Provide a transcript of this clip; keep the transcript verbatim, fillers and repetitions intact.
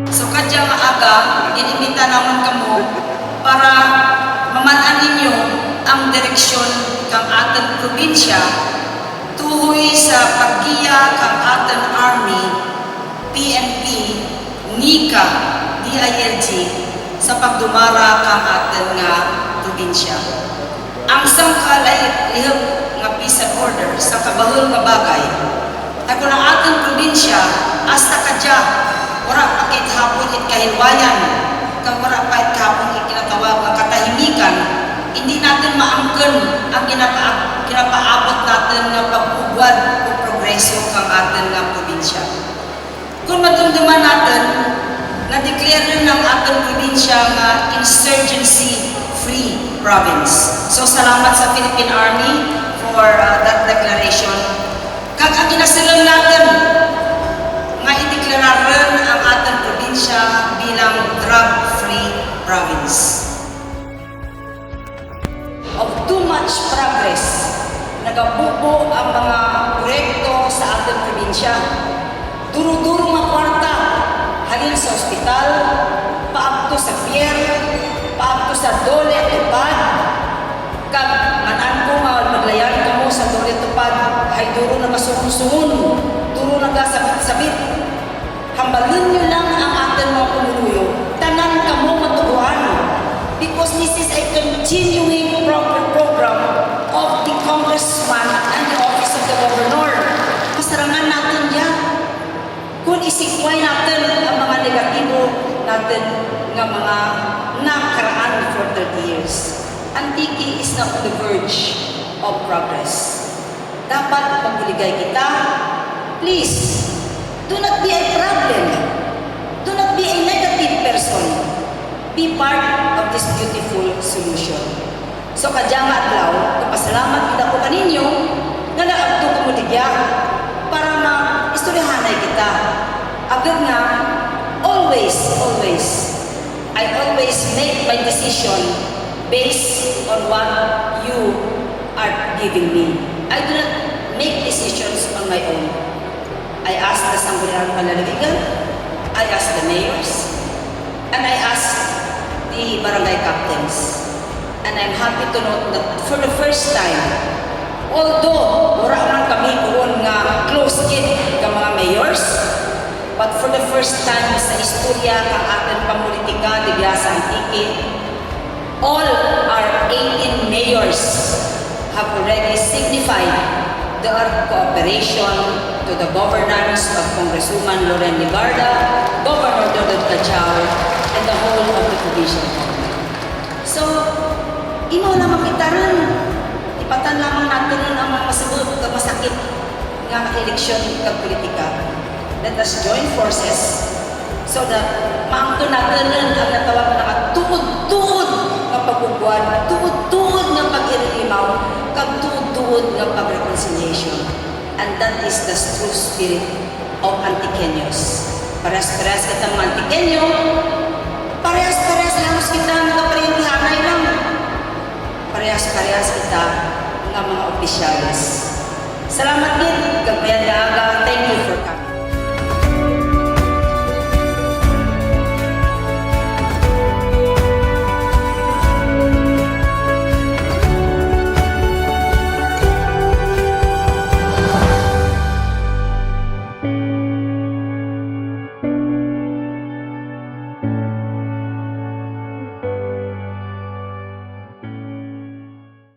So, kadya nga aga, inimbita namun kamo para maman-an ninyo ang direksyon kang atun probinsya, tuhoy sa paggiya kang atun army, P N P, NICA, D I L G, sa pagdumara kang atun nga probinsya. Ang sangka lay-, lihuk nga peace and order, sangka bahul nga bagay, ta kon ang atun probinsya, hasta kadya, wara pa gihapon it kahilwayan, kag wara pa gihapon it ginatawag nga katahimikan, indi natun maangkun ang ginapa-, ginapaabot natun nga pag-ugwad o progreso kang atun nga probinsya. Kon madumduman natun, na-declare run ang atun probinsya nga insurgency-free province. So, salamat sa Philippine Army for, uh, that declaration. Kag ang ginasulung natun nga ideklara run ang atun probinsya bilang drug-free province. Of too much progress, nagabubo ang mga proyekto sa atun probinsya. Duro-duro nga kwarta, halin sa ospital, paagto sa pier, paagto sa DOLE TUPAD, kag man-an ko nga maglayan kamo sa DOLE TUPAD, hay duro nagasungon-sungon, duro nagasabit-sabit. Hambalun nyo lang ang atun mga pumuluyo, tanan kamo matugroan, because this is a continuing pro-, program of the congressman and the office of the governor. Pasarangan natun dya. Kon isigway natun ang mga negatibo natun nga mga nakaraan for thirty years, Antique is now on the verge of progress. Dapat magbuligay kita. Please, do not be a problem. Do not be a negative person. Be part of this beautiful solution. So, kadya nga adlaw, gapasalamat gid ako kaninyo nga nag-agto kamo rugya para maistoryahanay kita. Agud nga, always, always, I always make my decision based on what you are giving me. I do not make decisions on my own. I ask the Sangguniang Panlalawigan, I ask the mayors, and I ask the barangay captains. And I'm happy to note that for the first time, although wara man kami kuon nga close gid nga mga mayors, but for the first time sa istorya kang atun pamolitika rugya sa Antique, all our eighteen mayors have already signified their cooperation to the governance of Congresswoman Loren Legarda, Governor Dodod Cadiao, and the whole of the provincial government. So, imo lamang kita run, ipatan lamang natun run ang mga masugot kag masakit nga eleksyon kag politika. Let us join forces so that maangkun natun run ang natawag nga tuod-tuod nga pag-ugwad, tuod-tuod nga pag-iririmaw, kag tuod-tuod nga pag-reconciliation. And that is the true spirit of Antiqueños. Parehas-parehas kita mga Antiqueño, parehas-parehas halos kita nagaparyentihanay lang. Parehas-parehas kita nga mga opisyales. Salamat